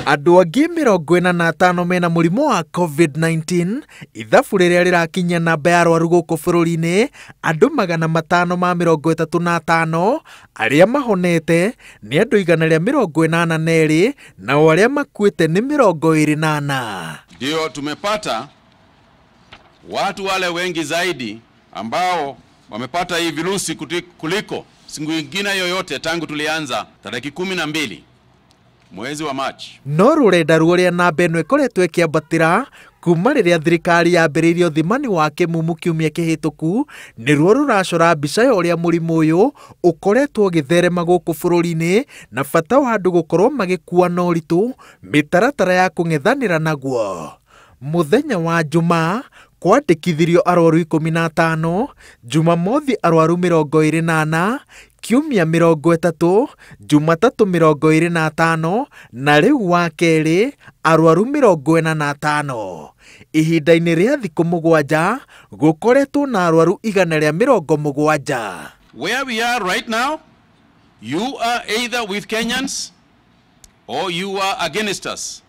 Andũ angĩ 45 mena mũrimũ wa COVID-19, ithabu rĩrĩa rĩrakinyia namba ya arwaru gũkũ bũrũri-inĩ andũ 535 arĩa mahonete nĩ andũ 182 nao arĩa makuĩte nĩ 24. Ndio tumepata watu wale wengi zaidi ambao wamepata hii virusi kuliko siku nyingine yoyote tangu tulianza tariki 12 mwezi wa Machi. No rũrenda rũrĩa namba ĩno ĩkoretwo ĩkĩambatĩra kuma rĩrĩa thirikari yambĩrĩirie ũthimani wa kĩmumu kiumia kĩhĩtũku nĩruo rũracora mbica ya ũrĩa mũrimũ ũyũ ũkoretwo ũgĩtherema gũkũ bũrũri-inĩ na bata wa andũ gũkorwo magĩkua na ũritũ mĩtaratara ya kũng'ethanĩra naguo. Mũthenya wa Jumaa kwandĩkithirio arwaru 15, Jumamothi arwaru 24, Kiumia 30, Jumatatũ 25 na rĩu wa kerĩ arwaru 45. Ihinda-inĩ rĩa thikũ 7 gũkoretwo na arwaru 170. Where we are right now, you are either with Kenyans or you are against us.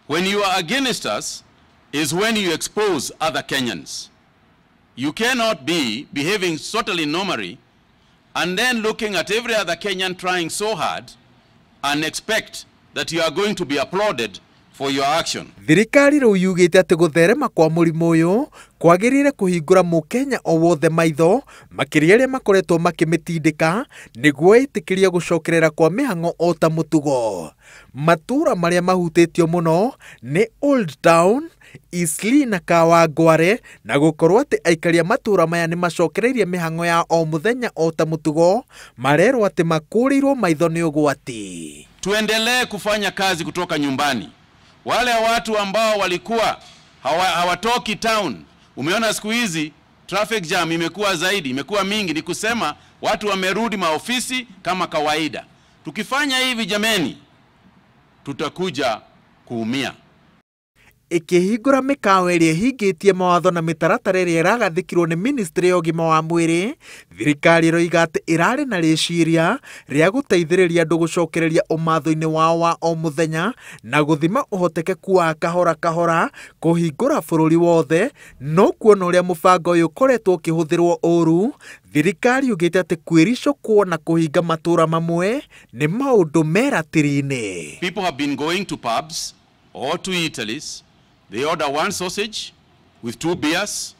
When you are against us is when you expose other Kenyans. You cannot be behaving totally normally and then looking at every other Kenyan trying so hard and expect that you are going to be applauded for your action. Thirikari rĩu yugĩte atĩ gũtherema kwa mũrimũ ũyũ kwagĩrĩire kũhingũra mũkenya o wothe maitho makĩria arĩa makoretwo makĩmĩtindĩka nĩguo ĩtĩkĩrie gũcokerera kwa mĩhang'o o ta mũtugo. Matũra marĩa mahutĩtio mũno nĩ Old Town, Eastleigh na Kawangware na gũkorwo atĩ aikari a matũra maya nĩ macokereirie mĩhang'o ya o mũthenya o ta mũtugo marerwo atĩ makũrĩirwo maitho nĩ ũgwati. Tuendelee kufanya kazi kutoka nyumbani. Wale watu ambao walikuwa hawatoki town, umeona siku hizi traffic jam imekuwa zaidi, imekuwa mingi, ni kusema watu wamerudi maofisi kama kawaida. Tukifanya hivi jameni, tutakuja kuumia. Ĩkĩhingũra mĩkawa ĩrĩa ĩhingĩtie mawatho na mĩtaratara ĩrĩa ĩragathĩkirwo nĩ ministry ya ũgima wa mwĩrĩ, thirikari ĩroiga atĩ ĩrarĩ na rĩciria rĩa gũteithĩrĩria andũ gũcokereria ũmatho-inĩ wao wa o mũthenya na gũthima ũhotekeku wa kahora kahora kũhingũra bũrũri wothe. No kuona ũrĩa mũbango ũyũ ũkoretwo ũkĩhũthĩrwo ũru, thirikari yugĩte atĩ kwĩricũkwo na kũhinga matũra mamwe nĩ maũndũ me ratiri-inĩ. People have been going to pubs or to Italy's. They order one sausage with 2 beers.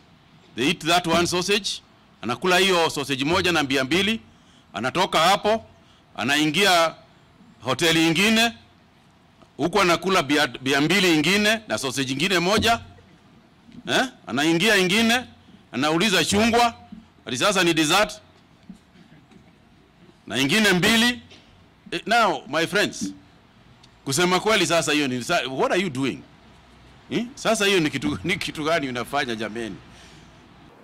They eat that one sausage. Anakula hiyo sausage moja na bia mbili. Anatoka hapo, anaingia hoteli ingine. Huko anakula bia mbili ingine na sausage ingine moja. Anaingia ingine, anauliza chungwa, hadi sasa ni dessert. Na ingine mbili. Now, my friends, kusema kweli sasa hiyo ni, what are you doing? Sasa hiyo ni kitu gani unafanya jameni?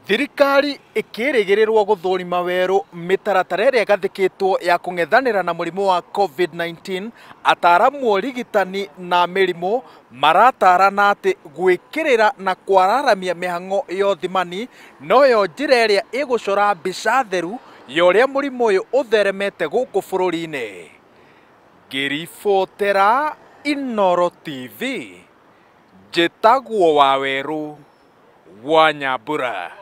Thirikari ĩkĩrĩgĩrĩrwo gũthũrima werũ mĩtaratara ĩrĩa ĩgathĩkĩtwo ya kũng'ethanĩra na mũrimũ wa COVID-19, ataaramu a ũrigitani na mĩrimũ maratarana atĩ gwĩkĩrĩra na kwararamia mĩhang'o ya ũthimani noyo njĩra ĩrĩa ĩgũcora mbica theru ya ũrĩa mũrimũ ũyũ ũtheremete gũkũ bũrũri-inĩ. Ngĩribotera Inooro TV, njĩtagwo Wawerũ wa Nyambura.